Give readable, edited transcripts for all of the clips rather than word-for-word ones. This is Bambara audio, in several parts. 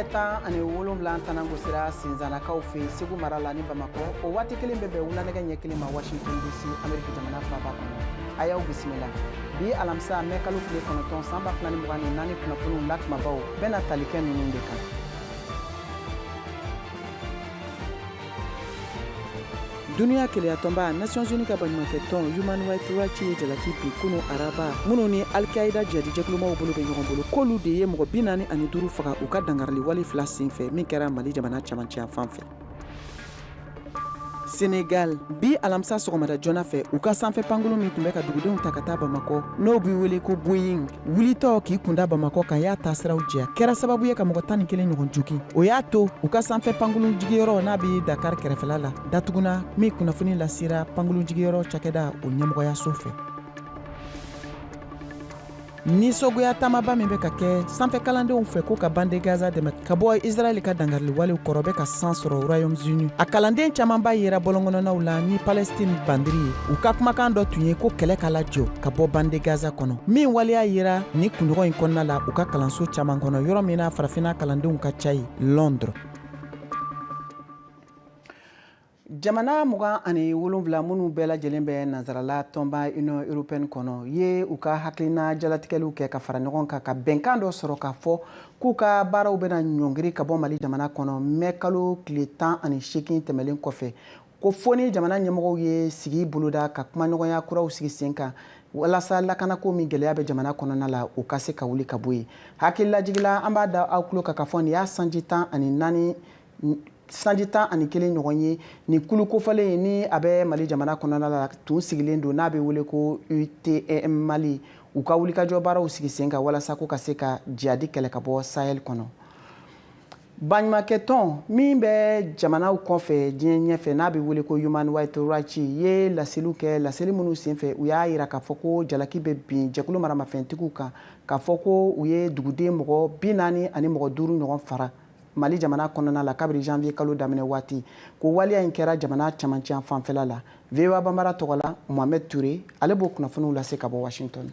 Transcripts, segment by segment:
Nɛgɛ ɲɛ 17 tanangosira Sinzanakaw fɛ Segu mara la ni Bamakɔ. O waati kelen bɛ bɛn wula nɛgɛ ɲɛ 1 ma Washington DC, Ameriki jamana faaba kɔnɔ. A y'aw bisimila. Bi alamisa mɛ kalo tile 9 san 2024 kunnafoniw la kumabaw bɛna tali kɛ ninnu de kan. Duniya keleyatɔnba Nations Unies ka baɲumankɛtɔn Human Rights Watch ye jalaki bi kunu araba minnu ni Al-Qaïda jihadijɛkulumaw bolo bɛ ɲɔgɔn bolo k'olu de ye mɔgɔ 45 faga u ka dangarili wale 2 senfɛ min kɛra Mali jamana camancɛ fan fɛ. Senegal bi alamisa sɔgɔmada joona fɛ u ka sanfɛ pankurun min tun bɛ ka dugudenw ta ka taa Bamakɔ n'o bɛ wele ko Boeing wulitɔ k'i kunda Bamakɔ kan y'a taasiraw jɛ kɛra sababu ye ka mɔgɔ 11 ɲɔgɔn jogin. O y'a to u ka sanfɛ pankurun jigiyɔrɔ n'a bɛ Dakar kɛrɛfɛla la datuguna min kunnafoni lasera pankurun jigiyɔrɔ cakɛda o ɲɛmɔgɔyaso fɛ. Nisɔngoya taamaba min bɛ ka kɛ sanfɛ kalandenw fɛ ko ka bande Gaza dɛmɛ ka bɔ Israɛl ka dangarili walew kɔrɔ bɛ ka san sɔrɔ Royaume-Uni. A kalanden camanba yera bɔlɔnkɔnɔnaw la ni Palestine bandiri ye. U ka kumakan dɔ tun ye ko kɛlɛ ka lajɔ ka bɔ bande Gaza kɔnɔ. Min waleya yera ni kunɲɔgɔn in kɔnɔna la u ka kalanso caman kɔnɔ yɔrɔ min na farafinna kalandenw ka ca yen, Londres. Jamana 27 minnu bɛɛ lajɛlen bɛ nansarala tɔnba Union européenne kɔnɔ ye u ka hakilina jalatigɛliw kɛ ka fara ɲɔgɔn kan ka bɛnkan dɔ sɔrɔ k'a fɔ k'u ka baaraw bɛna ɲɔngiri ka bɔ Mali jamana kɔnɔ mɛ kalo tile 18 tɛmɛlen kɔfɛ ko fo ni jamana ɲɛmɔgɔw ye sigi boloda ka kumaɲɔgɔnya kuraw sigi sen kan walasa lakanako min gɛlɛya bɛ jamana kɔnɔna la o ka se ka wuli ka bɔ yen. Hakililajigila an b'a da aw tulo kan k'a fɔ nin y'a sanji 14 sanji 11 ɲɔgɔn ye ni kulu kofɔlen ni a bɛ Mali jamana kɔnɔna la tun sigilen don n'a bɛ wele ko UTM Mali u ka wulikajɔ baaraw sigi sen kan walasa ko ka se ka jihadi kɛlɛ ka bɔ Sahel kɔnɔ. Baɲumankɛtɔn min bɛ jamanaw kɔfɛ diɲɛ ɲɛfɛ n'a bɛ wele ko Human Rights Watch ye laseliw kɛ laseli minnu senfɛ u y'a yira k'a fɔ ko jalaki bɛ bin jɛkulu maramafɛntigiw kan k'a fɔ ko u ye duguden mɔgɔ 40 ani mɔgɔ 5 ɲɔgɔn fara Mali jamana kɔnɔna la kabiri janvier kalo daminɛ waati ko waleya in kɛra jamana camancɛ fanfɛla la. VOA Bambara tɔgɔ la Mohamed Touré ale b'o kunnafoniw lase ka bɔ Washington.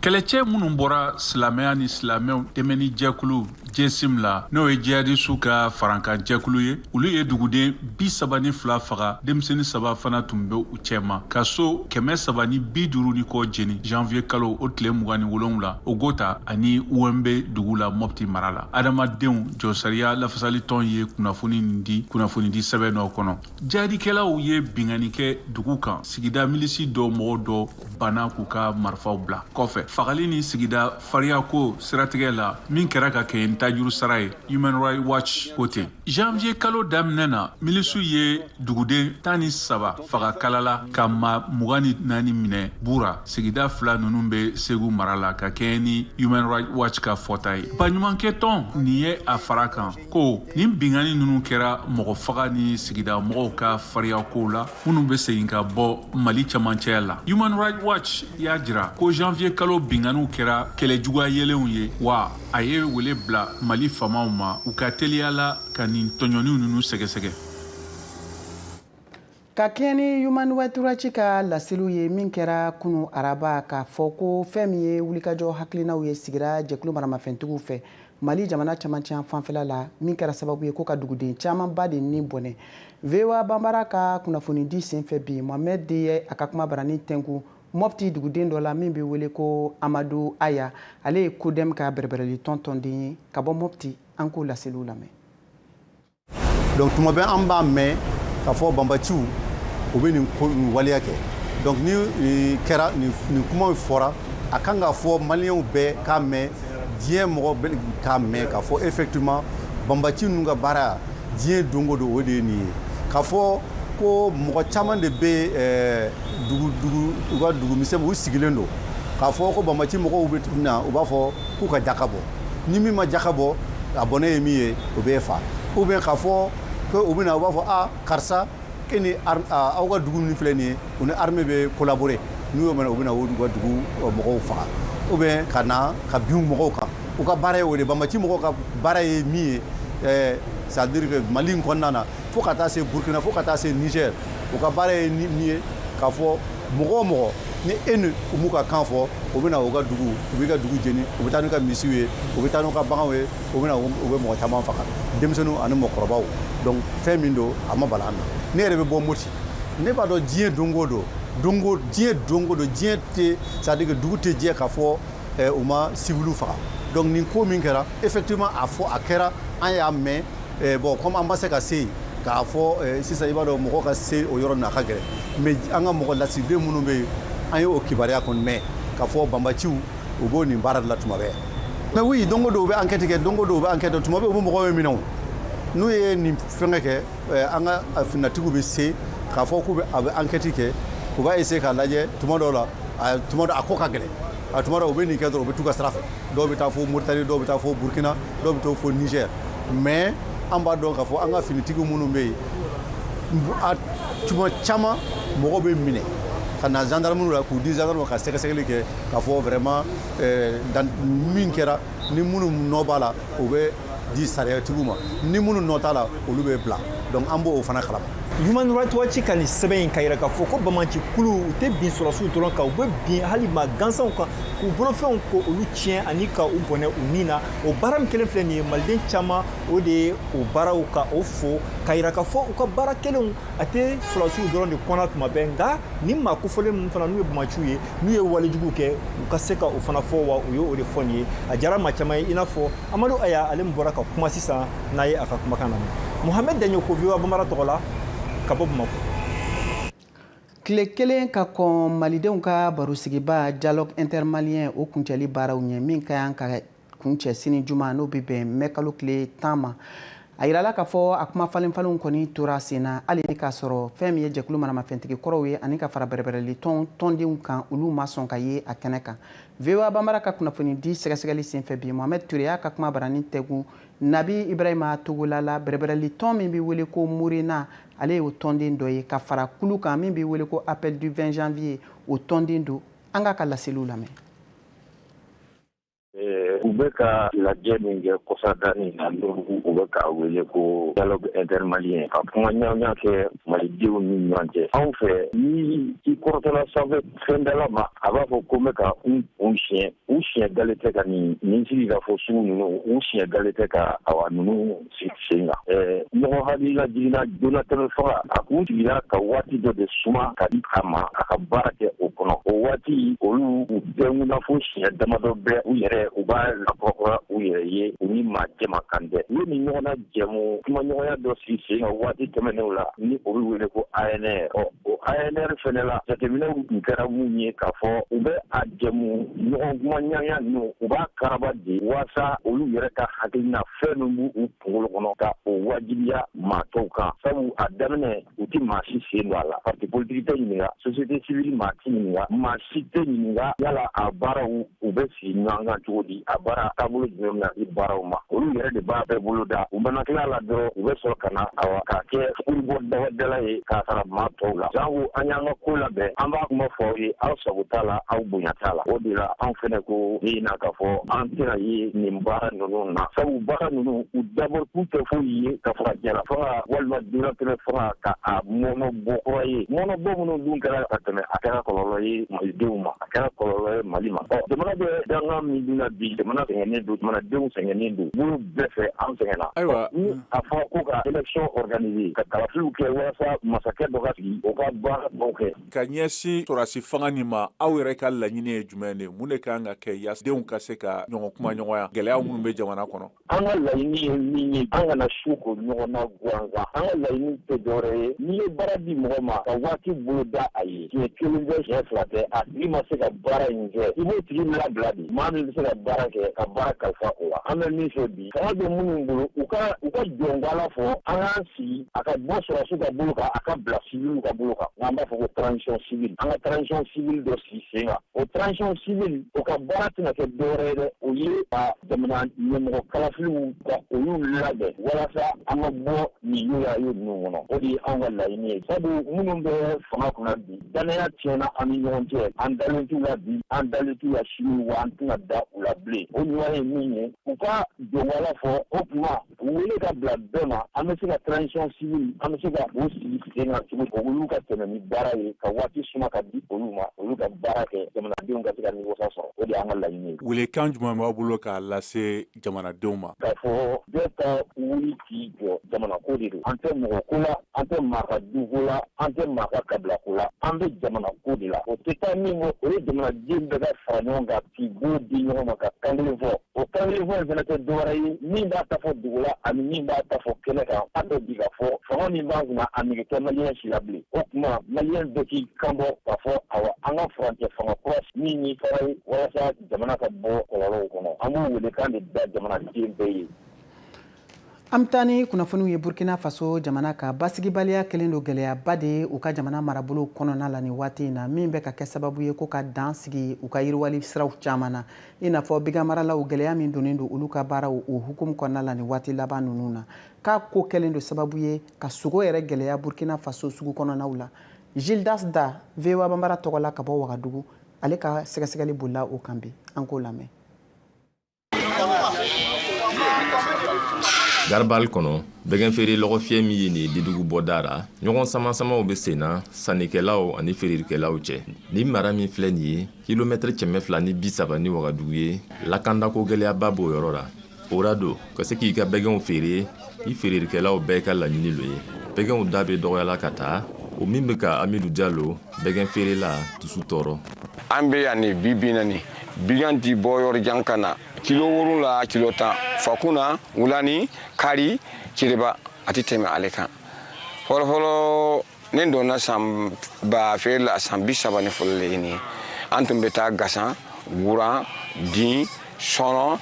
Kɛlɛcɛ minnu bɔra silamɛya ni silamɛw dɛmɛni jɛkulu JSIM la n'o ye jihadisiw ka farankan jɛkulu ye, olu ye duguden 32 faga, denmisɛnnin 3 fana tun bɛ u cɛma ka so 350 ni kɔ jeni janvier kalo o tile 27 Ogota ani Uwembe dugu la Mopti mara la. Adamadenw jɔsariya lafasalitɔn ye kunnafoni nin di kunnafonidi sɛbɛn dɔ kɔnɔ. Jihadikɛlaw ye binkanni kɛ dugu kan, sigida milisi dɔw mɔgɔ dɔ banna k'u ka marifaw bila. Kɔfɛ fagali ni sigida fariyako siratigɛ la min kɛra ka kɛ ni tajuru sara ye, Human Rights Watch ko ten. Janvier kalo daminɛ na milisiw ye duguden 13 faga Kalala ka maa 24 minɛ Bura. Sigida 2 ninnu bɛ Segu mara la ka kɛɲɛ ni Human Rights Watch ka fɔta ye. Baɲumankɛtɔn nin ye a fara kan ko nin binkanni ninnu kɛra mɔgɔ faga ni sigida mɔgɔw ka fariyakow la minnu bɛ segin ka bɔ Mali camancɛya la. Human Rights Watch y'a jira ko janvier kalo binkanniw kɛra kɛlɛjuguya yelenw ye, wa a ye wele bila Mali faamaw ma u ka teliya la ka nin tɔɲɔniw ninnu sɛgɛsɛgɛ. Ka kɛɲɛ ni Human Rights Watch ka laseliw ye min kɛra kunu araba k'a fɔ ko fɛn min ye wulikajɔ hakilinaw ye sigira jɛkulu maramafɛntigiw fɛ Mali jamana camancɛ fanfɛla la min kɛra sababu ye ko ka duguden camanba de ni bɔnɛ. VOA Bambara ka kunnafonidi senfɛ bi Mohamed de ye a ka kuma barani tɛnku Mopti duguden dɔ la min bɛ wele ko Amadu Aya, ale ye CODEM ka bɛrɛbɛrɛli tɔn tɔnden ye ka bɔ Mopti. An k'o laseliw lamɛn. Donc tuma bɛɛ an b'a mɛn k'a fɔ banbaciw u bɛ nin waleya kɛ. Donc ni kɛra nin kuma fɔra, a kan ka fɔ maliyɛnw bɛɛ k'a mɛn, diɲɛ mɔgɔ bɛɛ k'a mɛn k'a fɔ effectivement banbaci ninnu ka baara diɲɛ don o don o de ye nin ye. K'a fɔ ko mɔgɔ caman de bɛ dugu u ka dugu misɛn u sigilen don k'a fɔ ko banbaci mɔgɔw bɛ na u b'a fɔ k'u ka jaka bɔ, ni min ma jaka bɔ a bɔnɛ ye min ye o bɛ fa, ou bien k'a fɔ ko u bɛ na u b'a fɔ a karisa e ni aw ka dugu min filɛ nin ye u ni armée bɛ collaborer, n'u y'o mɛn u bɛ na u ka dugu mɔgɔw faga, ou bien ka na ka bin mɔgɔw kan. U ka baara ye o de, banbaci mɔgɔw ka baara ye min ye, c'est à dire que Mali in kɔnɔna na fo ka taa se Burkina, fo ka taa se Niger, u ka baara ye min ye k'a fɔ mɔgɔ o mɔgɔ Ni e ni u m'u ka kan fɔ, u bɛ na u ka dugu, u b'i ka dugu jeni, u bɛ taa n'u ka misiw ye, u bɛ taa n'u ka baganw ye, u bɛ na u bɛ mɔgɔ caman faga, denmisɛnninw ani mɔgɔkɔrɔbaw. Donc fɛn min don, a ma bala an na. Ne yɛrɛ bɛ bɔ Moti, ne b'a dɔn diɲɛ don o don, diɲɛ don o don, diɲɛ tɛ, c'est à dire que dugu tɛ jɛ k'a fɔ u ma civiliw faga. Donc nin ko min kɛra, effectivement a fɔ a kɛra, an y'a mɛn. Bon, comme an ma se ka se yen k'a fɔ sisan, i b'a dɔn mɔgɔ ka se o yɔrɔ nin a ka gɛlɛn, mais an ka mɔgɔ lasigiden minnu bɛ yen, an ye o kibaruya kɔni mɛn k'a fɔ banbaciw u b'o nin baara de la tuma bɛɛ. Mais oui, don o don u bɛ enquête kɛ, don o don u bɛ enquête, tuma bɛɛ u bɛ mɔgɔw minɛ. O n'u ye nin fɛngɛ kɛ, an ka finitigiw bɛ se k'a fɔ k'u bɛ a bɛ enquête kɛ, u b'a essayer k'a lajɛ. Tuma dɔw la, a tuma dɔ a ko ka gɛlɛn, a tuma dɔw u bɛ nin kɛ dɔrɔn, u bɛ t'u ka sira fɛ. Dɔw bɛ taa fo Mauritanie, dɔw bɛ taa fo Burkina, dɔw bɛ taa fo Niger. Mais an b'a dɔn k'a fɔ an ka finitigiw minnu bɛ yen, a tuma caman mɔgɔw bɛ minɛ ka na gendarmerie la k'u di gendarme ka sɛgɛsɛgɛli kɛ k'a fɔ vraiment min kɛra, ni minnu nɔ b'a la, o bɛ di sariyatigiw ma, ni minnu nɔ t'a la, olu bɛ bila. Donc an b'o fana kalama. Human Rights Watch ka nin sɛbɛn in ka yira k'a fɔ ko banbaanci kulu u tɛ bin sɔrɔsiw dɔrɔn kan, u bɛ bin hali maa gansanw kan k'u bolofɛnw ko olu tiɲɛ ani ka u bɔnɛ u ni na. O baara min kelen filɛ nin ye, maliden caman o de ye o baaraw ka o fo ka yira k'a fɔ u ka baara kelenw a tɛ sɔrɔsiw dɔrɔn de kɔnɔ tuma bɛɛ, nka ni maa kofɔlen ninnu fana n'u ye banbaanciw ye, n'u ye walejugu kɛ, u ka se ka o fana fɔ. Wa u ye o de fɔ nin ye, a diyara maa caman ye, i n'a fɔ Amadu Aya, ale min bɔra ka kuma sisan n'a ye a ka kumakan lamɛn. Mohamed Daɲoko, VOA Bambara tɔgɔ la, ka bɔ Bamakɔ. Tile kelen ka kɔn malidenw ka barosigiba dialogue intermalien o kuncɛli baaraw ɲɛ, min ka kan ka kuncɛ sini juma, n'o bɛ bɛn mɛ kalo tile 10 ma, a yirala k'a fɔ a kuma falenfalenw kɔni tora sen na, hali ni k'a sɔrɔ fɛn min ye jɛkulu maramafɛntigi kɔrɔw ye ani ka fara bɛrɛbɛrɛli tɔn tɔndenw kan, olu ma sɔn ka ye a kɛnɛ kan. VOA Bambara ka kunnafoni di sɛgɛsɛgɛli senfɛ bi, Mohamed Ture y'a ka kuma barani tɛgun Nabi Ibrahima Togola la, bɛrɛbɛrɛli tɔn min bɛ wele ko Murena, ale y'o tɔnden dɔ ye, ka fara kulu kan min bɛ wele ko Appel du 20 janvier, o tɔnden don. An k'a ka laseliw lamɛn. U bɛ ka lajɛ min kɛ kɔsadani na, u bɛ k'a wele ko dialogue intermalien, ka kuma ɲɔgɔnya kɛ malidenw ni ɲɔgɔn cɛ. Anw fɛ, ni i kɔrɔtɔla sanfɛ fɛndala ma, a b'a fɔ ko n bɛ ka n kun siɲɛ, u siɲɛ gale tɛ ka nin sigi ka fɔ sugu ninnu, u siɲɛ gale tɛ ka awa ninnu sigi sen kan. Mɔgɔ hakilila jiginna donnatɛmɛ faga, a kun sigira ka waati dɔ de suma ka di a ma a ka baara kɛ o kɔnɔ. O waati olu u bɛnkuna fo siɲɛ damadɔ bɛɛ u yɛrɛ u b'a lakɔrɔkɔrɔ u yɛrɛ ye, u ni maa jɛma kan tɛ. U ye nin ɲɔgɔnna jɛmu kumaɲɔgɔnya dɔ sigi sen kan waati tɛmɛnenw la, ni o bɛ wele ko ANR. Ɔ o ANR fɛnɛ la, jateminɛw tun kɛra mun ye k'a fɔ u bɛ a jɛmu ɲɔgɔn kumaɲɔgɔnya ninnu, u b'a karaba de waasa olu yɛrɛ ka hakilina fɛn min b'u u kunkolo kɔnɔ ka o wajibiya maa tɔw kan. Sabu a daminɛ u tɛ maa si sen don a la, parti politique tɛ ɲininka, société civile maa ti ɲininka, maa si tɛ ɲininka yala a baaraw u bɛ sigi ɲɔgɔn kan cogo di, a baara taabolo jumɛn bɛna di baaraw ma. Olu yɛrɛ de b'a bɛɛ bolo da. U mana tila la dɔrɔn, u bɛ sɔrɔ ka na awa k'a kɛ furubɔ dabadala ye k'a sara maa tɔw la. Jango an y'an ka ko labɛn, an b'a kuma fɔ aw ye, aw sago t'a la, aw bonya t'a la. O de la anw fɛnɛ ko ni na k'a fɔ an tɛna ye nin baara ninnu na, sabu baara ninnu u dabɔ k'u tɛ foyi ye ka fara jala fanga walima donnatɛmɛ fanga ka a mɔnɔ bɔ kura ye. Mɔnɔ bɔ minnu dun kɛra ka tɛmɛ, a kɛra kɔlɔlɔ ye malidenw ma, a kɛra kɔlɔlɔ ye Mali ma. Ɔ jamana bɛ dangan min dun na bi, jamana sɛgɛnnen don, jamanadenw sɛgɛnnen don bolo bɛɛ fɛ, an sɛgɛnna. Ayiwa, ni a fɔra ko ka élection organiser, ka kalafiliw kɛ walasa masakɛ dɔ ka sigi o ka baara dɔw kɛ. Ka ɲɛsin sɔrɔdasi fanga nin ma, aw yɛrɛ ka laɲini ye jumɛn de ye? Mun de kan ka kɛ yaasa denw ka se ka ɲɔgɔn kuma ɲɔgɔnya gɛlɛya minnu bɛ jamana kɔnɔ? An ka laɲini ye min ye, an kana su ko ɲɔgɔn na gansan. An ka laɲini tɛ dɔwɛrɛ ye, n'i ye baara di mɔgɔ ma ka waati bolo da a ye, siɲɛ kelen tɛ, siɲɛ fila tɛ, a tigi ma se ka baara in kɛ, i b'o tigi labila de. Maa min bɛ se ka baara kɛ, ka baara kalifa o la. An bɛ min fɛ bi, fanga bɛ minnu bolo, u ka jɔnbala fɔ an k'an sigi, a ka bɔ sɔrɔsiw ka bolo kan, a ka bila civiliw ka bolo kan, n'an b'a fɔ ko transition civile. An ka transition civile dɔ sigi sen kan. O transition civile, o ka baara tɛna kɛ dɔwɛrɛ ye dɛ, o ye ka jamana ɲɛmɔgɔ kalafiliw ka olu labɛn walasa an ka bɔ nin yoyayo ninnu kɔnɔ. O de ye anw ka laɲini ye, sabu minnu bɛ fanga kunna bi, danaya tiɲɛna an ni ɲɔgɔn cɛ. An dalen t'u la bi, an dalen t'u la sini, wa an tɛna da u la bilen. O ɲuman ye min ye, u ka jɔnwala fɔ o tuma u wele ka bila bɛɛ ma, an bɛ se ka transition civile, an bɛ se ka o sigi sen kan cogo olu ka tɛmɛ. dɛmɛ ni baara ye, ka waati suma ka di olu ma, olu ka baara kɛ, jamanadenw ka se ka nimisa sɔrɔ. O de y'an ka laɲini ye. Welekan jumɛn b'aw bolo k'a lase jamanadenw ma? K'a fɔ bɛɛ ka wuli k'i jɔ, jamana ko de don. An tɛ mɔgɔ ko la, an tɛ maa ka duko la, an tɛ maa ka kabila ko la, an bɛ jamana ko de la. O tɛ taa min kɔ, o ye jamanaden bɛɛ ka fara ɲɔgɔn kan k'i bolo di ɲɔgɔn ma ka kan kelen fɔ. O kan kelen fɔ in fana tɛ dɔwɛrɛ ye, min b'a ta fɔ dugu la ani min b'a ta fɔ kɛnɛ kan, an bɛ bi ka fɔ fanga min b'an kunna, a nege tɛ maliyɛn si la bilen. O tuma maliyɛn bɛɛ k'i kan bɔ k'a fɔ awa, an ka furancɛ fanga kura min ye fara ye walasa jamana ka bɔ kɔlɔlɔw kɔnɔ. An b'o welekan de da jamanaden bɛɛ ye. An bɛ taa ni kunnafoniw ye Burkina Faso jamana ka basigibaliya kɛlen don gɛlɛyaba de ye u ka jamana marabolo kɔnɔna la nin waati in na, min bɛ ka kɛ sababu ye ko ka dan sigi u ka yiriwali siraw caman na, i n'a fɔ bagan maralaw, gɛlɛya min donnen don olu ka baaraw o hukumu kɔnɔna la nin waati laban ninnu na, k'a ko kɛlen don sababu ye ka sogo yɛrɛ gɛlɛya Burkina Faso sugu kɔnɔnaw la. Gildas Da, VOA Banbara tɔgɔ la ka bɔ Wagadugu, ale ka sɛgɛsɛgɛli bolila o kan bi, an k'o lamɛn. Garabali kɔnɔ, bɛgɛn feere lɔgɔfiyɛ min ye nin ye Dedugu bɔda ra, ɲɔgɔn samasamaw bɛ sen na sannikɛlaw ani feerelikɛlaw cɛ. Nin mara min filɛ nin ye, kilomɛtɛrɛ 230 ni Wagadugu ye, lakandako gɛlɛyaba b'o yɔrɔ la. O ra don ka se k'i ka bɛgɛnw feere, i feerelikɛlaw bɛɛ ka laɲini lo ye. Bɛgɛnw da bɛ dɔgɔyala ka taa, o min bɛ ka Amidu Jalo, bɛgɛn feerela, dusu tɔɔrɔ. An bɛ yan nin bi bi naani, bigan ti bɔ yɔrɔ jan ka na kilo 7, kilo 10, Fakuna, Wulani, Kari, Kireba, a tɛ tɛmɛ ale kan. Fɔlɔfɔlɔ, ne donna san ba feere la san 32 le ye nin ye. An tun bɛ taa Gasan, Wuran, Din, Sɔnɔ,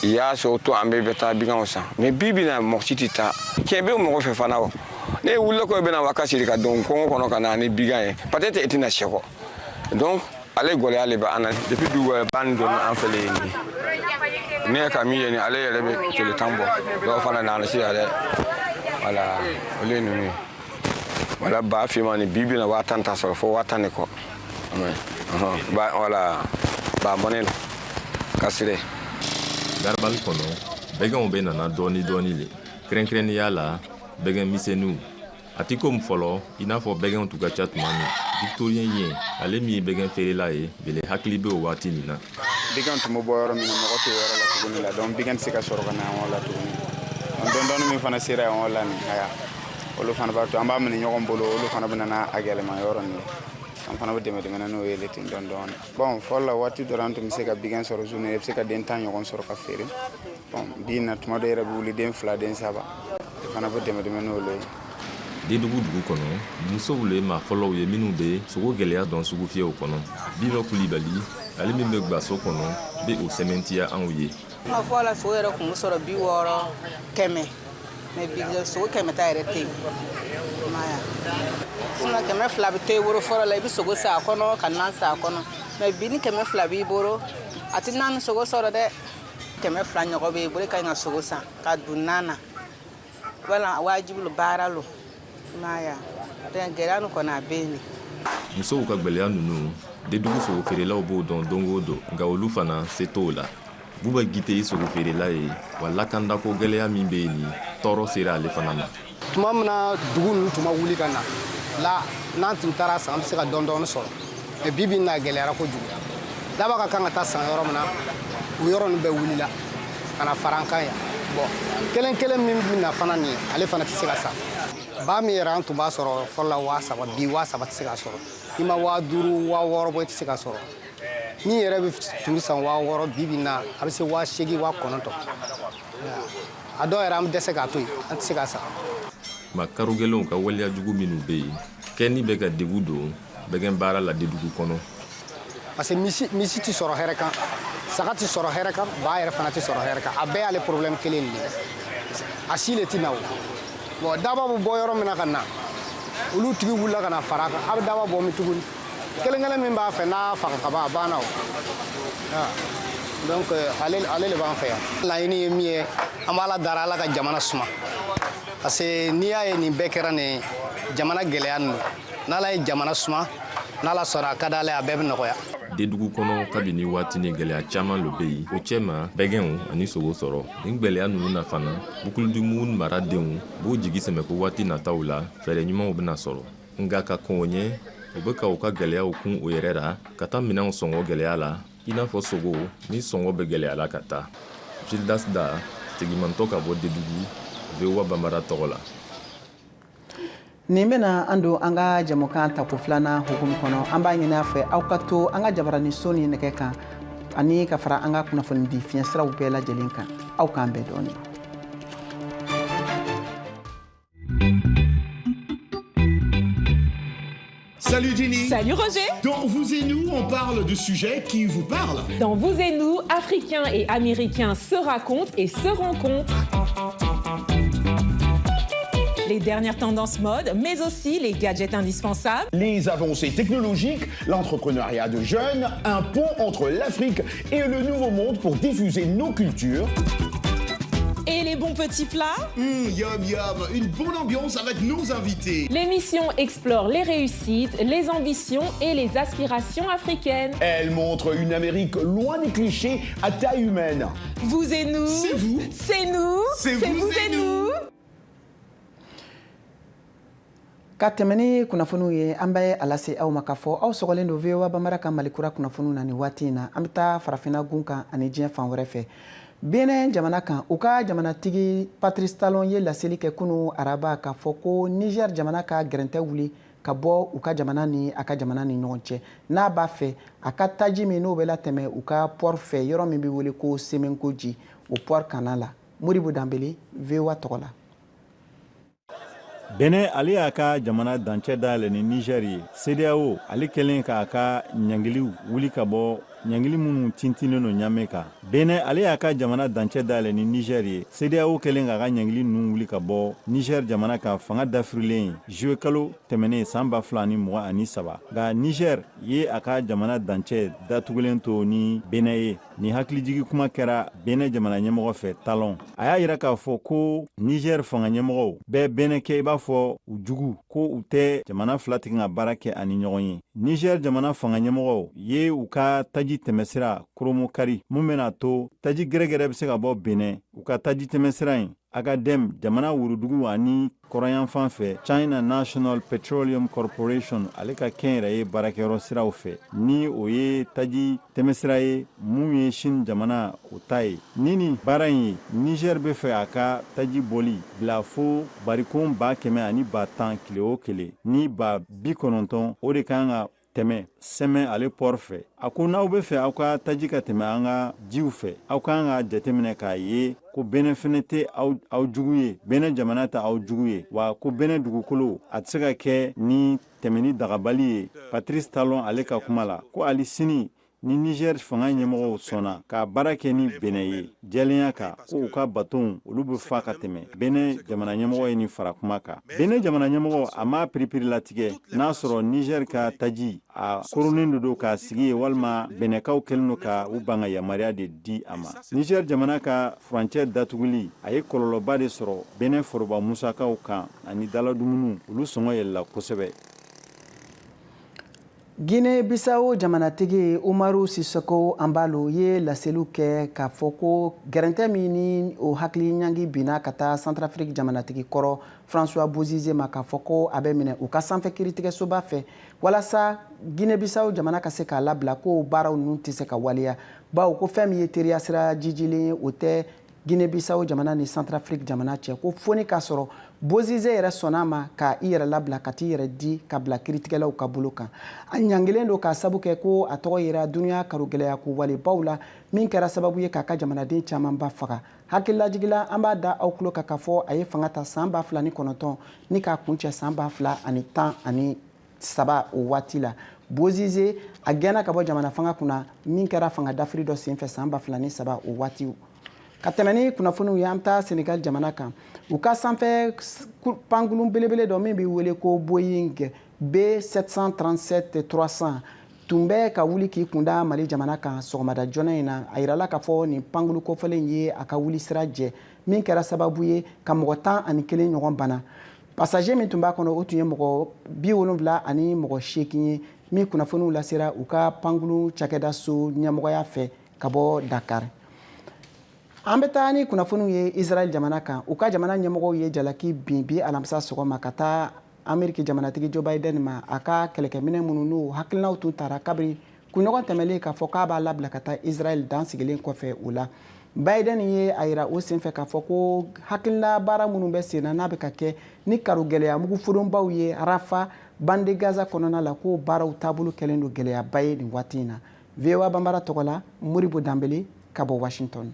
Yaso to, an bɛ taa biganw san. Mais bi bi na, mɔgɔ si tɛ taa. Tiɲɛ bɛ mɔgɔ fɛ fana o. Ne wulila ko i bɛna wakasi ka don kɔngɔ kɔnɔ ka na ni bigan ye, peut-être i tɛna sɛkɔ. Donc ale gɔlɛya le bɛ an na depuis dugu wɛrɛ ban donna an fɛ le ye nin ye. Ne ka min ye nin, ale yɛrɛ bɛ tile 10 bɔ, dɔw fana nana sisan dɛ. Wala olu ye ninnu ye. Wala ba finman ni bi bi na 10 000 ta sɔrɔ, fo 10 000 de kɔ. Ba wala ba mɔnɛ la kasire. Garabali kɔnɔ, bɛgɛnw bɛ nana dɔɔni dɔɔni le, kɛrɛnkɛrɛnnenya la bɛgɛn misɛnninw. A ti komi fɔlɔ, i n'a fɔ bɛgɛnw tun ka ca tuma min. Victorien ye, ale min ye bɛgɛn feerela ye, bele hakili bɛ o waati nin na. Bigan tun bɛ bɔ yɔrɔ min na, mɔgɔ t'o yɔrɔ la tuguni la. Donc bigan tɛ se ka sɔrɔ ka na yan la tuguni. Dɔɔni dɔɔni min fana sera yan la nin, aya, olu fana b'a to an b'a minɛ ɲɔgɔn bolo, olu fana bɛ na n'a gɛlɛma yɔrɔ nin ye. An fana bɛ dɛmɛ dɛmɛ n'o ye ten dɔɔni dɔɔni. Bon, fɔlɔ la, waati dɔ la, an tun bɛ se ka bigan sɔrɔ journée, i bɛ se ka den 10 ɲɔgɔn sɔrɔ ka feere. Bon, bi na, tuma dɔ yɛrɛ bɛ wuli den 2, den 3, i fana bɛ dɛmɛ dɛmɛ n'olu ye. Dedugu dugu kɔnɔ, musow le maa fɔlɔw ye minnu bɛ sogo gɛlɛya dɔn sugufiyɛw kɔnɔ. Biba Kulibali, ale min bɛ gaso kɔnɔ, bɛ o sɛmɛntiya anw ye. Kuma fɔ la, sogo yɛrɛ tun bɛ sɔrɔ 60, 100, mais bi sogo 100 ta yɛrɛ tɛ yen. I m'a ye wa? Sinon 200 bɛ to i bolo fɔlɔ la, i bɛ sogo san a kɔnɔ ka nan san a kɔnɔ. Mais bi, ni 200 b'i bolo, a tɛ nan ni sogo sɔrɔ dɛ. 200 ɲɔgɔn b'i bolo, i ka ɲi ka sogo san ka don nan na. Wala wajibi lo, baara lo. I m'a ye wa? Donc gɛlɛya nin kɔni, a bɛ yen de. Musow ka gwɛlɛya ninnu, Dedugu sogo feerelaw b'o dɔn don o don, nka olu fana se t'o la. Buba Gite ye sogo feerela ye wa, lakandako gɛlɛya min bɛ yen nin, tɔɔrɔ sera ale fana ma. Tuma min na dugu ninnu tun ma wuli ka na la, n'an tun taara san, an bɛ se ka dɔɔni dɔɔni sɔrɔ. Mais bi bi in na, a gɛlɛyara kojugu. Daba ka kan ka taa san yɔrɔ min na, o yɔrɔ ninnu bɛɛ wulila ka na fara an kan yan. Bon, kelen kelen min bɛ na fana nin ye, ale fana tɛ se ka san. Ba min yɛrɛ an tun b'a sɔrɔ fɔlɔ la 3000, bi 3000 tɛ se ka sɔrɔ. I ma 5000, 6000 bɔ, i tɛ se ka sɔrɔ. Min yɛrɛ bɛ tun bɛ san 6000, bi bi in na a bɛ se 8000, 9000. A dɔw yɛrɛ, an bɛ dɛsɛ k'a to yen, an tɛ se k'a san. Ma karogɛlɛnw ka waleya jugu minnu bɛ yen, kɛni bɛ ka degun don bɛgɛn baara la Dedugu kɔnɔ. Parce que misi tɛ sɔrɔ hɛrɛ kan, saga tɛ sɔrɔ hɛrɛ kan, ba yɛrɛ fana tɛ sɔrɔ hɛrɛ kan. A bɛɛ y'ale problème kelen de ye, a si le tɛ na o. Bon, daba bɛ bɔ yɔrɔ min na ka na, olu tigi wulila ka na fara a kan, a bɛ daba bɔ min tuguni? Kelen kelen min b'a fɛ, n'a faga ka ban, a banna o. Donc ale de b'an fɛ yan. Laɲini ye min ye, an b'Ala dara, Ala ka jamana suma, parce que n'i y'a ye nin bɛɛ kɛra nin jamana gɛlɛya ninnu, n'Ala ye jamana suma, n'Ala sɔnna, a ka d'Ala ye, a bɛɛ bɛ nɔgɔya. Dedugu kɔnɔ, kabini waati ni gɛlɛya caman lo bɛ yen o cɛma, bɛgɛnw ani sogo sɔrɔ. Nin gwɛlɛya ninnu na fana, Bukuludimu maradenw b'u jigi sɛmɛ ko waati nataw la, fɛɛrɛ ɲumanw bɛna sɔrɔ. Nka ka kɔn o ɲɛ, u bɛ ka u ka gɛlɛyaw kun u yɛrɛ la ka taa minɛnw sɔngɔ gɛlɛya la, i n'a fɔ sogo ni sɔngɔ bɛ gɛlɛya la ka taa. Gildas Da, segimantɔ ka bɔ Dedugu, VOA Bambara tɔgɔ la. Nin bɛna an don an ka jɛmukan tako filanan hukumu kɔnɔ. An b'a ɲini a fɛ aw ka to an ka jabaraniso ni nɛgɛ kan ani ka fara an ka kunnafonidi fiɲɛsiraw bɛɛ lajɛlen kan. Aw k'an bɛn dɔɔnin. Salut Jenny. Salut Roger. Dans Vous et Nous, on parle de sujets qui vous parlent. Dans Vous et Nous, Africains et Américains se racontent et se rencontrent. Les dernières tendances mode, mais aussi les gadgets indispensables. Les avancées technologiques, l'entrepreneuriat de jeunes, un pont entre l'Afrique et le Nouveau Monde pour diffuser nos cultures. Et les bons petits plats. Yum yum, une bonne ambiance avec nos invités. L'émission explore les réussites, les ambitions et les aspirations africaines. Elle montre une Amérique loin des clichés à taille humaine. Vous et nous. C'est vous. C'est nous. C'est vous et nous. Ka tɛmɛ ni kunnafoniw ye, an bɛ a lase aw ma k'a fɔ aw sɔgɔlen don VOA Bambara ka Mali kura kunnafoniw na nin waati in na. An bɛ taa farafinna gun kan ani diɲɛ fan wɛrɛ fɛ. Benin jamana kan, u ka jamanatigi Patrice Talon ye laseli kɛ kunu araba k'a fɔ ko Niger jamana ka gɛrɛntɛ wuli ka bɔ u ka jamana ni a ka jamana ni ɲɔgɔn cɛ, n'a b'a fɛ a ka taji min n'o bɛ latɛmɛ u ka port fɛ, yɔrɔ min bɛ wele ko Semenkoji, o port kana la. Modibo Danbele, VOA tɔgɔ la. Benin ale y'a ka jamana dancɛ dayɛlɛ ni Niger ye. CEDEAO ale kɛlen k'a ka ɲangiliw wuli ka bɔ ɲangili minnu tintinnen don Ɲame kan. Benin ale y'a ka jamana dancɛ dayɛlɛ ni Niger ye. CEDEAO kɛlen k'a ka ɲangili ninnu wuli ka bɔ Niger jamana kan fanga dafirilen juillet kalo tɛmɛnen san 2023. Nka Niger ye a ka jamana dancɛ datugulen to ni Benin ye. Ni hakilijigi kuma kɛra Benin jamana ɲɛmɔgɔ fɛ Talon. A y'a yira k'a fɔ ko Niger fanga ɲɛmɔgɔw bɛɛ Benin kɛ i b'a fɔ u jugu, ko u tɛ jamana fila tigɛ ka baara kɛ ani ɲɔgɔn ye. Niger jamana fanga ɲɛmɔgɔw ye u ka taji tɛmɛsira koromokari mun bɛna to taji gɛrɛgɛrɛ bɛ se ka bɔ Benin u ka taji tɛmɛsira in Agadem jamana worodugu ani kɔrɔnyanfan fɛ. China National Petroleum Corporation ale ka kɛnyɛrɛye baarakɛyɔrɔ siraw fɛ, ni o ye taji tɛmɛsira ye mun ye Chine jamana o ta ye. Ni baara in ye, Niger bɛ fɛ a ka taji bɔli bila fo barikon 100,000 10,000 tile o tile, ni 90,000 o de kan ka tɛmɛ Sɛmɛ ale port fɛ. A ko n'aw bɛ fɛ aw ka taji ka tɛmɛ an ka jiw fɛ, aw kan ka jateminɛ k'a ye ko Benin fɛnɛ tɛ aw jugu ye, Benin jamana tɛ aw jugu ye, wa ko Benin dugukolo a tɛ se ka kɛ ni tɛmɛni dagabali ye. Patrice Talon ale ka kuma la ko hali sini ni Niger fanga ɲɛmɔgɔw sɔnna ka baara kɛ ni Benin ye jɛlenya kan, ko u ka batonw olu bɛ fa ka tɛmɛ. Benin jamana ɲɛmɔgɔ ye nin fara kuma kan. Benin jamana ɲɛmɔgɔ a m'a piripiri latigɛ n'a sɔrɔ Niger ka taji a koronnen don k'a sigi ye, walima Benɛkaw kɛlen don ka u ban ka yamaruya de di a ma. Niger jamana ka furancɛ datuguli a ye kɔlɔlɔba de sɔrɔ Benin foroba musakaw kan ani daladumuniw, olu sɔngɔ yɛlɛla kosɛbɛ. Guinée Bissau jamanatigi Umaru Sissoko Embalo ye laseliw kɛ k'a fɔ ko gɛrɛntɛ min ni o hakili ɲangi binna ka taa Centrafrique jamanatigi kɔrɔ François Bozize ma, k'a fɔ ko a bɛ minɛ u ka sanfɛ kiiritigɛsoba fɛ walasa Guinée Bissau jamana ka se k'a labila, ko baaraw ninnu tɛ se ka waleya, bawo ko fɛn min ye teriya sira jijilen ye o tɛ Guinée Bissau jamana ni Centrafrique jamana cɛ, ko fo ni k'a sɔrɔ Bozize yɛrɛ sɔnna ma ka i yɛrɛ labila ka t'i yɛrɛ di ka bila kiiritigɛlaw ka bolo kan. A ɲangilen don k'a sabu kɛ ko a tɔgɔ yera dunuya karogɛlɛya ko walebaw la min kɛra sababu ye k'a ka jamanaden camanba faga. Hakililajigila, an b'a da aw tulo kan k'a fɔ a ye fanga ta san 2009 ni k'a kuncɛ san 2013 o waati la. Bozize a gɛnna ka bɔ jamana fanga kunna min kɛra fanga dafiri dɔ senfɛ san 2003 o waati. Ka tɛmɛ ni kunnafoniw ye, an bɛ taa Senegal jamana kan. U ka sanfɛ pankurun belebele dɔ min bɛ wele ko Boeing B737 300 tun bɛ ka wuli k'i kunda Mali jamana kan sɔgɔmada joona in na. A yirala k'a fɔ nin pankulu kofɔlen ye a ka wuli sira jɛ min kɛra sababu ye ka mɔgɔ 11 ɲɔgɔn bana. Passager min tun b'a kɔnɔ, o tun ye mɔgɔ 78 ye min kunnafoniw lasera u ka pankulu cakɛda so ɲɛmɔgɔya fɛ ka bɔ Dakar. An bɛ taa ni kunnafoniw ye Israël jamana kan. U ka jamana ɲɛmɔgɔw ye jalaki bin bi alamisa sɔgɔma ka taa Ameriki jamanatigi Joe Biden ma, a ka kɛlɛkɛminɛ minnu n'u hakilinaw tun tara kabiri kunɲɔgɔn tɛmɛlen k'a fɔ k'a b'a labila ka taa Israël dan sigilen kɔfɛ o la. Biden ye a yira o senfɛ k'a fɔ ko hakilina baara minnu bɛ sen na, n'a bɛ ka kɛ ni karo gɛlɛya mugu fodonbaw ye Rafa, bande Gaza kɔnɔna la, k'o baaraw taabolo kɛlen don gɛlɛyaba ye nin waati in na. VOA Banbara tɔgɔ la, Modibo Danbele ka bɔ Washington.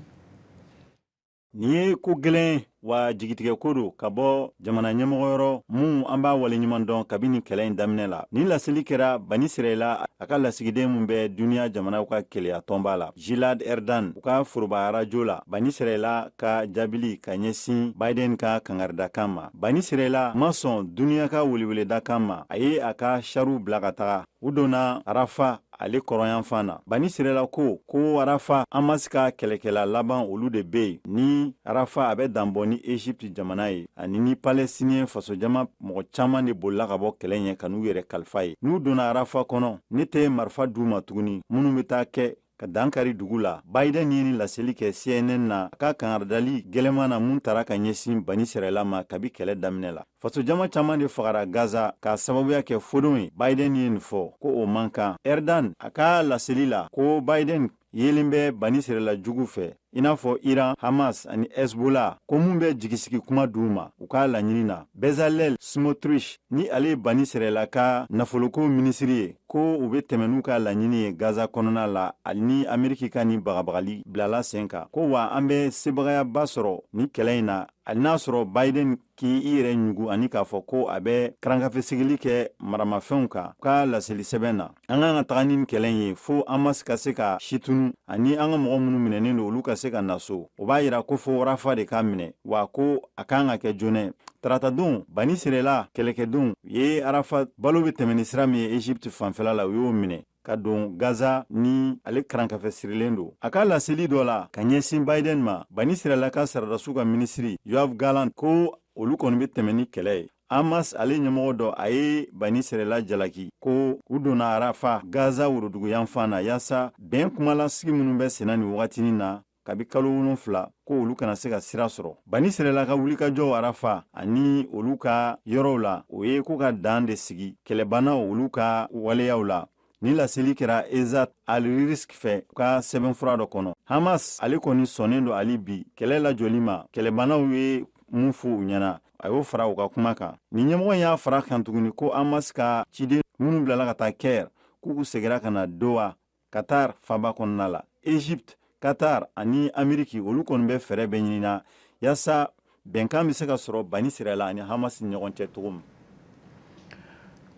Nin ye ko gɛlɛn wa jigitigɛ ko don ka bɔ jamana ɲɛmɔgɔ yɔrɔ mun an b'a waleɲuman dɔn kabini kɛlɛ in daminɛ la. Nin laseli kɛra Bani Sirɛla a ka lasigiden mun bɛ duniɲa jamanaw ka keleya tɔnba la, Gilad Erdan, u ka foroba arajo la. Bani Sirɛla ka jaabili ka ɲɛsin Biden ka kangaridakan ma, Bani Sirɛla ma sɔn duniɲa ka weleweledakan ma. A ye a ka sariw bila ka taga, u donna Arafa ale kɔrɔnyanfan na. Bani Sirɛla ko Arafa, Hamas ka kɛlɛkɛla laban olu de bɛ yen. Ni Arafa a bɛ danbɔ ni Egypte jamana ye ani ni Palestinien fasojama mɔgɔ caman de bolila ka bɔ kɛlɛ ɲɛ ka n'u yɛrɛ kalifa ye. N'u donna Arafa kɔnɔ, ne tɛ marifa d'u ma tuguni minnu bɛ taa kɛ ka dankari dugu la. Biden ye ni laseli kɛ CNN na, a ka kangaridali gɛlɛman na mun tara ka ɲɛsin Bani Sirɛla ma kabi kɛlɛ daminɛ la. Fasojama caman de fagara Gaza k'a sababuya kɛ fodon ye. Biden ye nin fɔ ko o man kan. Erdan a ka laseli la ko Biden yelen bɛ Bani Sirɛla jugu fɛ, i n'a fɔ Iran, Hamas ani Hezbollah, ko mun bɛ jigisigi kuma d'u ma u k'a laɲini na. Bezalel Smotrich, ni ale ye Bani Sirɛla ka nafoloko minisiri ye, ko u bɛ tɛmɛ n'u ka laɲini ye Gaza kɔnɔna la ani ni Ameriki ka nin bagabagali bilala sen kan, ko wa an bɛ sebagayaba sɔrɔ nin kɛlɛ in na, hali n'a sɔrɔ Biden k'i i yɛrɛ ɲugu ani k'a fɔ ko a bɛ karankafesigili kɛ maramafɛnw kan. Ka laseli sɛbɛn na, an kan ka taga ni kɛlɛ in ye fo Hamas ka se ka situnu ani an ka mɔgɔ minnu minɛnen don, olu ka se ka na so. O b'a yira ko fo Rafa de k'a minɛ, wa ko a kan ka kɛ joona. Taratadon, Bani Sirɛla kɛlɛkɛdenw ye Arafa balo bɛ tɛmɛ ni sira min ye Egypte fanfɛla la, u y'o minɛ ka don Gaza ni ale karankafɛ sirilen don. A ka laseli dɔ la ka ɲɛsin Biden ma, Bani Sirɛla ka saradasiw ka minisiri Yoav Gallant ko olu kɔni bɛ tɛmɛ ni kɛlɛ ye. Hamas ale ɲɛmɔgɔ dɔ, a ye Bani Sirɛla jalaki ko u donna Arafa, Gaza woroduguyanfan na, yaasa bɛn kumalasigi minnu bɛ senna nin wagatinin na kabi kalo 7, ko olu kana se ka sira sɔrɔ. Bani Sirɛla ka wulikajɔw Arafa ani olu ka yɔrɔw la, o ye ko ka dan de sigi kɛlɛbannaw olu ka waleyaw la. Ni laseli kɛra Ezat Al-Risk fɛ ka sɛbɛnfura dɔ kɔnɔ. Hamas ale kɔni sɔnnen don hali bi kɛlɛ lajɔli ma. Kɛlɛbannaw ye mun fɔ u ɲɛna, a y'o fara u ka kuma kan. Nin ɲɛmɔgɔ y'a fara kan tuguni ko Hamas ka ciden minnu bilala ka taa Caire, k'u seginna ka na Doha, Qatar faba kɔnɔna la. Egypte, Qatar ani Ameriki, olu kɔni bɛ fɛɛrɛ bɛɛ ɲinina yaasa bɛnkan bɛ se ka sɔrɔ Bani Sirɛla ani Hamas ni ɲɔgɔn cɛ cogo min.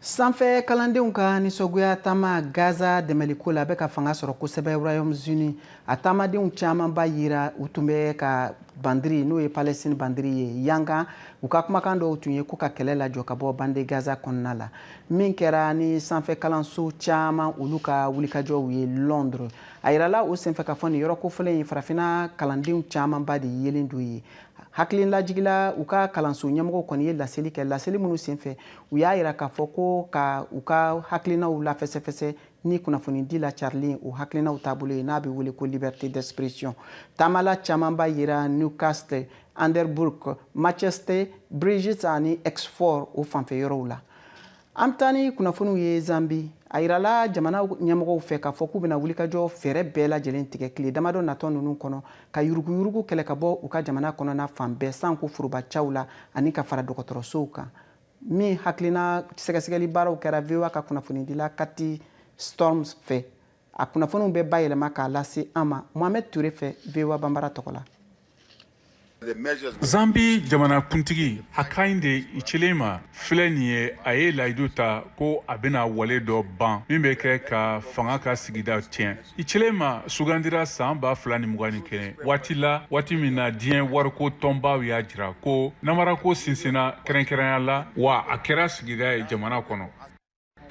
Sanfɛ kalandenw ka nisɔngoya taama Gaza dɛmɛliko la, a bɛ ka fanga sɔrɔ kosɛbɛ Royaume-Uni. A taamadenw camanba yira, u tun bɛ ka bandiri, n'o ye Palestine bandiri ye, yankan. U ka kumakan dɔw tun ye ko ka kɛlɛ lajɔ ka bɔ bande Gaza kɔnɔna la. Min kɛra ni sanfɛ kalanso caman olu ka wulikajɔw ye Londres, a yirala o senfɛ k'a fɔ nin yɔrɔ kofɔlen in, farafinna kalandenw camanba de yelen don ye. Hakililajigila, u ka kalanso ɲɛmɔgɔw kɔni ye laseli kɛ. Laseli minnu senfɛ, u y'a yira k'a fɔ ko ka u ka hakilinaw lafɛsɛfɛsɛ ni kunnafonidi la carilen, o hakilinaw taabolo ye n'a bɛ wele ko liberté d'expression. Taamala camanba yira Newcastle, Edinburgh, Manchester, Bristol ani Oxford o fanfɛ yɔrɔw la. An bɛ taa ni kunnafoniw ye Zambi. A yirala jamana ɲɛmɔgɔw fɛ k'a fɔ k'u bɛna wulikajɔ fɛɛrɛ bɛɛ lajɛlen tigɛ tile damadɔ natɔ ninnu kɔnɔ ka yuruguyurugu kɛlɛ ka bɔ u ka jamana kɔnɔna fan bɛɛ, sanko forobacaw la ani ka fara dɔgɔtɔrɔsow kan. Min hakilina sɛgɛsɛgɛli baaraw kɛra VOA ka kunnafonidila Kati Storms fɛ, a kunnafoniw bɛ bayɛlɛma k'a lase an ma Mohamed Touré fɛ, VOA Banbara tɔgɔ la. Zambi jamanakuntigi Hakainde Hichilema filɛ nin ye, a ye layidu ta ko a bɛna wale dɔ ban min bɛ kɛ ka fanga ka sigida tiɲɛ. Hichilema sugandira san 2021 waati la, waati min na diɲɛ wariko tɔnbaw y'a jira ko namarako sinsinna kɛrɛnkɛrɛnya la, wa a kɛra sigida ye jamana kɔnɔ.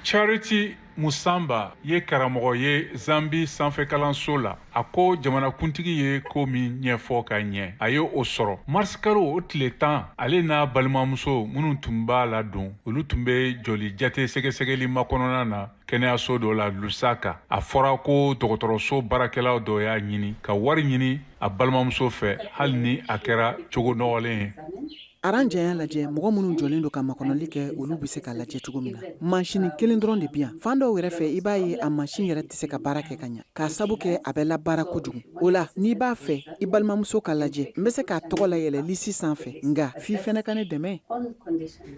Charity Musamba ye karamɔgɔ ye Zambi sanfɛ kalanso la. A ko jamanakuntigi ye ko min ɲɛfɔ ka ɲɛ, a ye o sɔrɔ. Mars kalo o tile 10, ale n'a balimamuso minnu tun b'a la don, olu tun bɛ joli jate sɛgɛsɛgɛli makɔnɔna na kɛnɛyaso dɔ la Lusaka. A fɔra ko dɔgɔtɔrɔso baarakɛlaw dɔ y'a ɲini ka wari ɲini a balimamuso fɛ, hali ni a kɛra cogo nɔgɔlen ye. Aran janya lajɛ, mɔgɔ minnu jɔlen don ka makɔnɔli kɛ, olu bɛ se ka lajɛ cogo min na. Mansinin kelen dɔrɔn de bi yan. Fan dɔw yɛrɛ fɛ, i b'a ye a mansin yɛrɛ tɛ se ka baara kɛ ka ɲɛ, k'a sabu kɛ a bɛ labaara kojugu. O la, n'i b'a fɛ i balimamuso ka lajɛ, n bɛ se k'a tɔgɔ layɛlɛ lisi sanfɛ, nka f'i fɛnɛ ka ne dɛmɛ.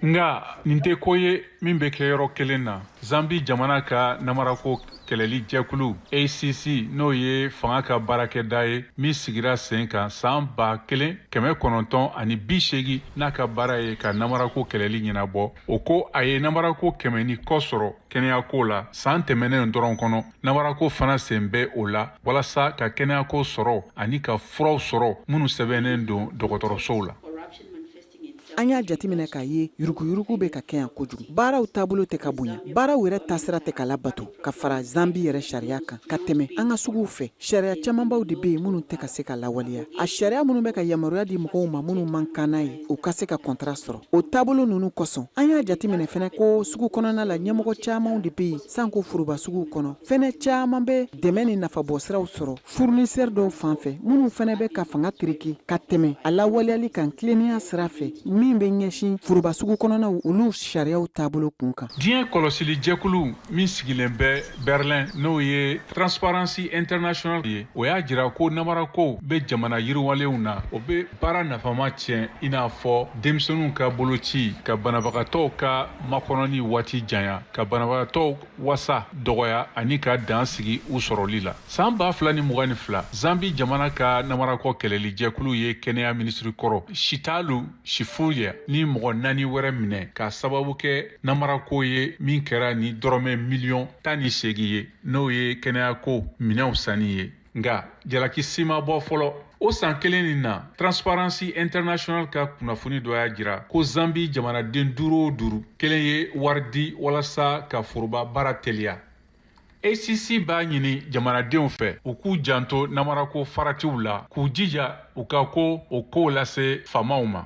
Nka nin tɛ ko ye min bɛ kɛ yɔrɔ kelen na. Zambi jamana ka namarako kɛlɛli jɛkulu ACC, n'o ye fanga ka baarakɛda ye min sigira sen kan san 1980, n'a ka baara ye ka namarako kɛlɛli ɲɛnabɔ, o ko a ye namarako 100 ni kɔ sɔrɔ kɛnɛyako la san tɛmɛnen dɔrɔn kɔnɔ. Namarako fana sen bɛ o la walasa ka kɛnɛyako sɔrɔ ani ka furaw sɔrɔ minnu sɛbɛnnen don dɔgɔtɔrɔsow la. An y'a jateminɛ k'a ye yuruguyurugu bɛ ka kɛ yan kojugu. Baaraw taabolo tɛ ka bonya, baaraw yɛrɛ taasira tɛ ka labato ka fara Zambi yɛrɛ sariya kan ka tɛmɛ an ka suguw fɛ. Sariya camanbaw de bɛ yen minnu tɛ ka se ka lawaleya. A sariya minnu bɛ ka yamaruya di mɔgɔw ma minnu man kan n'a ye, u ka se ka kɔntara sɔrɔ. O taabolo ninnu kosɔn, an y'a jateminɛ fɛnɛ ko sugu kɔnɔna la, ɲɛmɔgɔ camanw de bɛ yen, sanko foroba suguw kɔnɔ fɛnɛ caman bɛ dɛmɛ ni nafabɔsiraw sɔrɔ fournisseur dɔw fan fɛ, minnu fɛnɛ bɛ ka fanga tereke ka tɛmɛ a lawaleyali kan tilennenya sira fɛ min bɛ ɲɛsin foroba sugu kɔnɔnaw olu sariyaw taabolo kun kan. Diɲɛ kɔlɔsili jɛkulu min sigilen bɛ Berlin, n'o ye Transparency International ye, o y'a jira ko namarako bɛ jamana yiriwalenw na, o bɛ baara nafama tiɲɛ, i n'a fɔ denmisɛnninw ka boloci, ka banabagatɔw ka makɔnɔni waati janya, ka banabagatɔw wasa dɔgɔya ani ka dan sigi u sɔrɔli la. San 2022, Zambi jamana ka namarako kɛlɛli jɛkulu ye kɛnɛya minisiri kɔrɔ Shitalu Shifuya ni mɔgɔ 4 wɛrɛ minɛ k'a sababu kɛ namarako ye min kɛra ni dɔrɔmɛ 18 miliyɔn ye, n'o ye kɛnɛyako minɛnw sanni ye. Nka jalaki si ma bɔ fɔlɔ. O san kelen nin na, Transparency International ka kunnafoni dɔ y'a jira ko Zambi jamanaden 5 o 5, kelen ye wari di walasa ka foroba baara teliya. ACC b'a ɲini jamanadenw fɛ u k'u janto namarako faratiw la, k'u jija u ka ko o kow lase faamaw ma.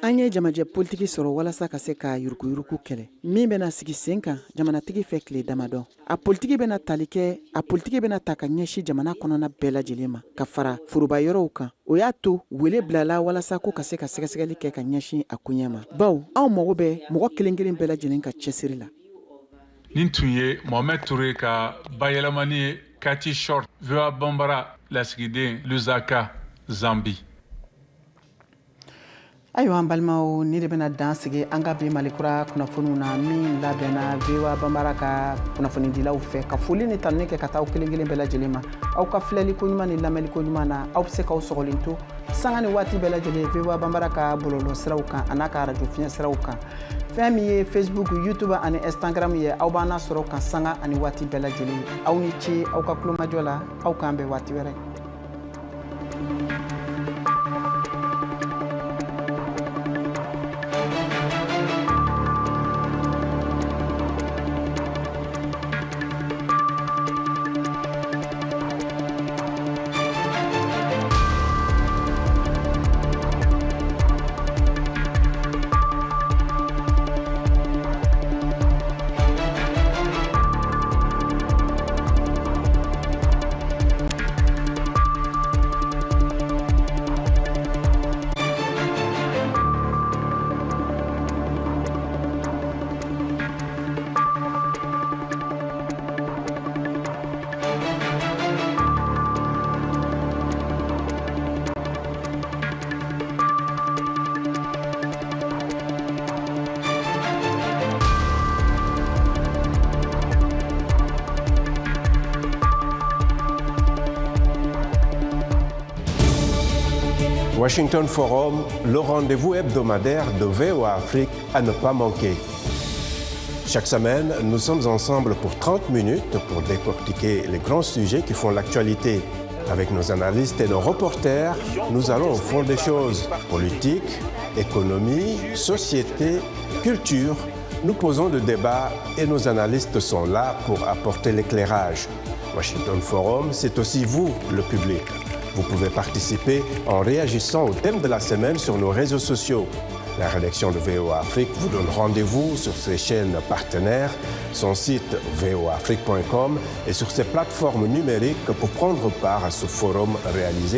An ye jamajɛ politiki sɔrɔ walasa ka se ka yuruguyurugu kɛlɛ min bɛna sigi sen kan jamanatigi fɛ tile damadɔ. A politiki bɛna tali kɛ, a politiki bɛna ta ka ɲɛsin jamana kɔnɔna bɛɛ lajɛlen ma ka fara foroba yɔrɔw kan. O y'a to wele bilala walasa ko ka se ka sɛgɛsɛgɛli kɛ ka ɲɛsin a koɲɛ ma, bawo anw mago bɛ mɔgɔ kelen kelen bɛɛ lajɛlen ka cɛsiri la. Nin tun ye Mohamed Touré ka bayɛlɛmani ye, Kati Short, VOA Bambara lasigiden, Lusaka, Zambi. Ayiwa, an balimaw, ni de bɛna dan sigi an ka bi Malikura kunnafoniw na min labɛnna VOA Bambara ka kunnafonidilaw fɛ. Ka foli ni tanuni kɛ ka taa aw kelen kelen bɛɛ lajɛlen ma aw ka filɛli ko ɲuman ni lamɛnli ko ɲuman na. Aw bɛ se k'aw sɔgɔlen to sanga ni waati bɛɛ lajɛlen VOA Bambara ka bɔlɔlɔ siraw kan a n'a ka arajo fiɲɛ siraw kan. Fɛn min ye Facebook, YouTube ani Instagram ye, aw b'an sɔrɔ ka sanga ani waati bɛɛ lajɛlen. Aw ni ce aw ka kulomajɔ la. Aw k'an bɛn waati wɛrɛ. Washington Forum, le rendez-vous hebdomadaire de VOA Afrique à ne pas manquer. Chaque semaine, nous sommes ensemble pour 30 minutes pour décortiquer les grands sujets qui font l'actualité. Avec nos analystes et nos reporters, nous allons au fond des choses. Politique, économie, société, culture. Nous posons le débat et nos analystes sont là pour apporter l'éclairage. Washington Forum, c'est aussi vous, le public. Vous pouvez participer en réagissant au thème de la semaine sur nos réseaux sociaux. La rédaction de VOA Afrique vous donne rendez-vous sur ses chaînes partenaires, son site voaafrique.com et sur ses plateformes numériques pour prendre part à ce forum réalisé